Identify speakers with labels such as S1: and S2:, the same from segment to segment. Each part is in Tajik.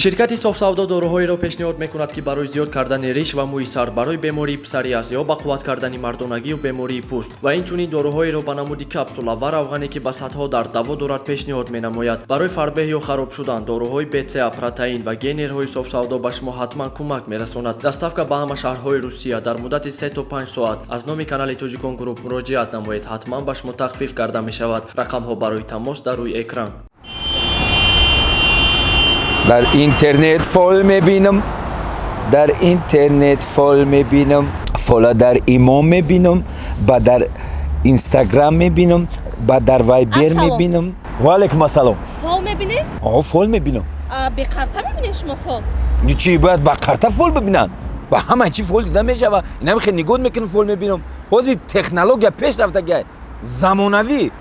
S1: Ширкати Софсавдо доруҳоеро пешниҳод мекунад, ки барои зиёд кардани риш ва мӯи сар, барои бемории псориаз ё ба қувват кардани мардонагию бемории пӯст ва инчунин доруҳоеро ба намуди капсула ва равғане, ки ба садҳо дард даво дорад, пешниҳод менамояд. Барои фарбеҳ ё хароб шудан доруҳои БЦА, протеин ва генерҳои Софсавдо ба шумо ҳатман кӯмак мерасонад. Доставка ба ҳама шаҳрҳои Русия дар муддати 3 то 5 соат. Аз номи канали Тоҷикон Груп муроҷиат намоед, ҳатман ба шумо тахфиф карда мешавад. Рақамҳо барои тамос дар рӯи экран.
S2: Дар интернет фол мебинам, дар интернет фол мебинам, фола дар имо мебинам, ба дар Инстаграм мебинам, ба дар Вайбер
S3: Ассалом.
S2: мебинам. Ваалайкум ассалом.
S3: Фол мебинед?
S2: О, фол мебинам.
S3: Беқарта мебинед шумо фол?
S2: Чӣ, бояд ба карта фол бибинам? Ба ҳама чӣ фол дида мешава. Инам хел нигоҳ мекунам, фол мебинам. Ҳозир технология пеш рафтагиай, замонавӣ.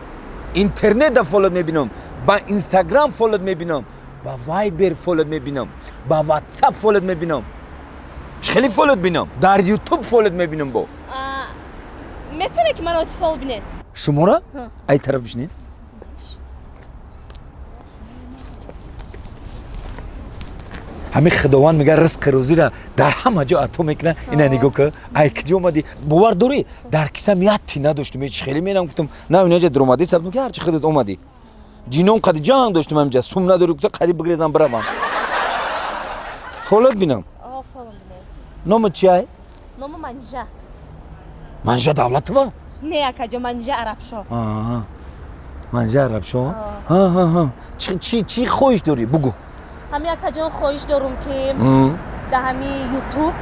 S2: Интернет да фолот мебинам, ба Инстаграм фолот мебинам, ба Вайбер фолот мебинам, ба Ватсап фолот мебинам. Чӣ хеле фолот бинам, дар Ютуб фолот мебинам бо.
S3: Метавонед, ки маро ози фол бинед?
S2: Шуморо?
S3: Ҳа.
S2: Ай тараф бишинед. Ҳамин Худованд мега, ризқи рӯзиро дар ҳама ҷо ато мекунад. Ина нигоҳ ка, ай киҷо омадӣ? Бовар дорӣ, дар кисам як тина надоштум. Ҳеч хеле мерам, гуфтам, на, инаҷа дуромадӣ, сабтам ки ҳарчи худат омадӣ. Ҷином қади ҷанг доштум, ҳамҷа сум надорӣ, гуфта қариб бигрезам, биравам. Фолот бинам?
S3: О, фолом бинед.
S2: Номат чи ай?
S3: Нома Манижа.
S2: Манижа Давлатова?
S3: Не, акаҷо, Манижа Арабшо.
S2: Манижа Арабшо. Чӣ хоҳиш дорӣ, бугӯ.
S3: Ҳами, акаҷон, хоҳиш дорум, ки дар ҳами Ютуб,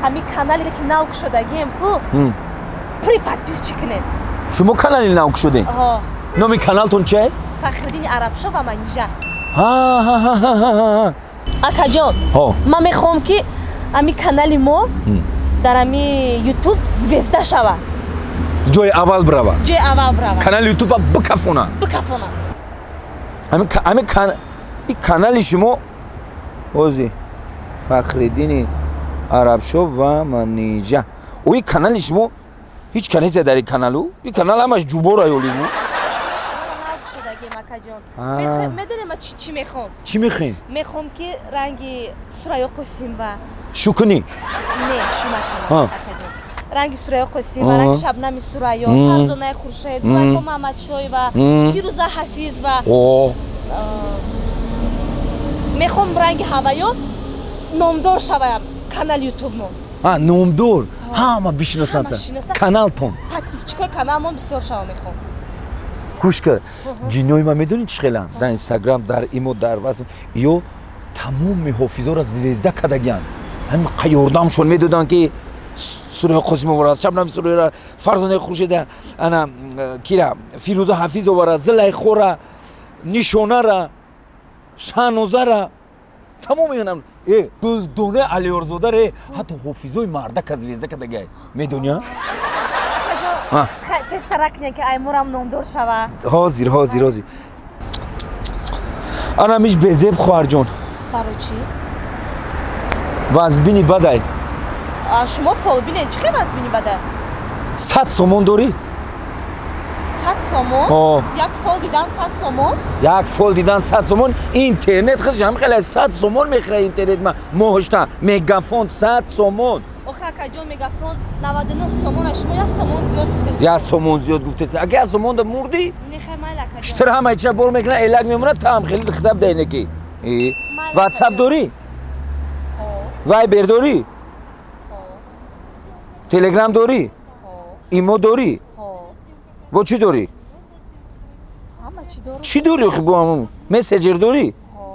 S3: ҳами канале, ки нав кушодагием ку, пури подписчик кунед.
S2: Шумо канали нав кушодем?
S3: О.
S2: Номи каналтон чи ай?
S3: Фахриддини Арабшо ва Манижа. Акаҷон, ман мехоҳам, ки ҳами канали мо дар ҳами Ютуб звезда шавад.
S2: Ҷои аввал бирава.
S3: Ҷои аввал бирава.
S2: Канали Ютуба бикафона.
S3: Бикафона.
S2: Ҳами и канали шумо ози Фахриддини Арабшо ва Манижа, ои канали шумо ҳеҷ канеса дар и каналу, и канал ҳамаш ҷубора ёливу.
S3: Канала нав кушодагием, акаҷон. Медонем, ман чӣ мехоҳам?
S2: Чӣ мехоҳем?
S3: Мехоҳам, ки ранги Сурайё Қосимова.
S2: Шу кунӣ?
S3: Не, шу накунам, акаҷон. Ранги Сурайё Қосимова, ранги Шабнами Сурайё, Фарзонаи Хуршед, Зулайхо Маҳмадшоева, Фирӯза Ҳафизова.
S2: О.
S3: Мехоҳам ранги ҳаваё номдор шавам канали Ютубмо.
S2: А, номдор, ҳама бишиносанд.
S3: Ҳама шиносанд.
S2: Каналтон.
S3: Подписчикои каналмон бисёр шава мехоҳам.
S2: Гӯш ка, ҷинои ман медонӣ чӣ хеланд? Дар Инстаграм, дар имо, дар васм ё тамоми ҳофизоро звезда кардагианд. Ҳамин ёрдамшон медоданд, ки Сурайё Қосимовара, Шабнами Сурайёра, Фарзонаи Хуршеда, ана кира, Фирӯза Ҳафизовара, Зулайхора, Нишонара, Шаҳнозара, тамоми инам, Гулдона Алиёрзодаре, ҳатто ҳофизои мардака звезда кардагиай, медони?
S3: Акаҷон, тезтара кунед, ки аймурам номдор шава.
S2: Ҳозир, ҳозир, ҳозир. Анамиш безеб, хоҳарҷон.
S3: Барои чӣ?
S2: Вазбини бадай.
S3: Шумо фол бинед, чӣ хел вазбини бада?
S2: 100 сомон дорӣ?
S3: 100 сомон?
S2: О.
S3: Як фол дидан 100 сомон?
S2: Як фол дидан 100 сомон. Интернет худш ҳам хеле 100 сомон мехӯра. Интернет ма моҳошта Мегафон 100 сомон.
S3: Охе, акаҷон, Мегафон 99 сомон, шумо 1 сомон зиёд гуфтест.
S2: 1 сомон зиёд гуфтест. Агар 1 сомон да мурдӣ.
S3: Нехай, майли, акаҷон.
S2: Штр ҳама чира бор мекунад, элак мемонад, таам хеле хитаб даинеки.
S3: Майли,
S2: Ватсап
S3: акаҷон.
S2: дорӣ?
S3: Ҳо.
S2: Вайбер дорӣ?
S3: Ҳо.
S2: Телеграм дорӣ?
S3: Ҳо.
S2: Имо дорӣ?
S3: Ҳо.
S2: Бо чӣ дорӣ?
S3: Ҳама чӣ дорам.
S2: Чӣ дорӣ охи? Бо ҳамун мессенҷер дорӣ?
S3: Ҳо.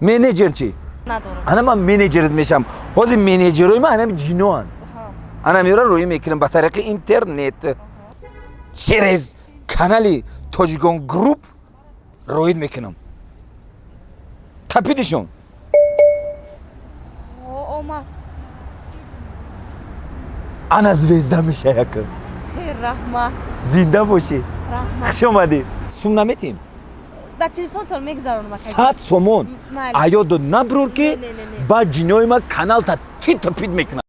S2: Менеҷер чӣ?
S3: Надорам.
S2: Ана ман менеҷерат мешавам. Ҳозир менеҷерои ман анами ҷиноанд. Ана меёра рӯӣ мекунам ба тариқи интернет, через канали Тоҷикон Груп роид мекунам тапидишон.
S3: Ҳо, омад.
S2: Ана звезда меша яка.
S3: Раҳмат.
S2: Зинда бошӣ.
S3: Раҳмат.
S2: Хуш омадӣ. Сум наметим?
S3: Дар телефонтон мегузаронам, акаҷон.
S2: 100 сомон.
S3: Майли.
S2: Аёдо набрур, ки
S3: Не, не, не, не.
S2: баъд ҷинои ман каналта тита пит мекунам.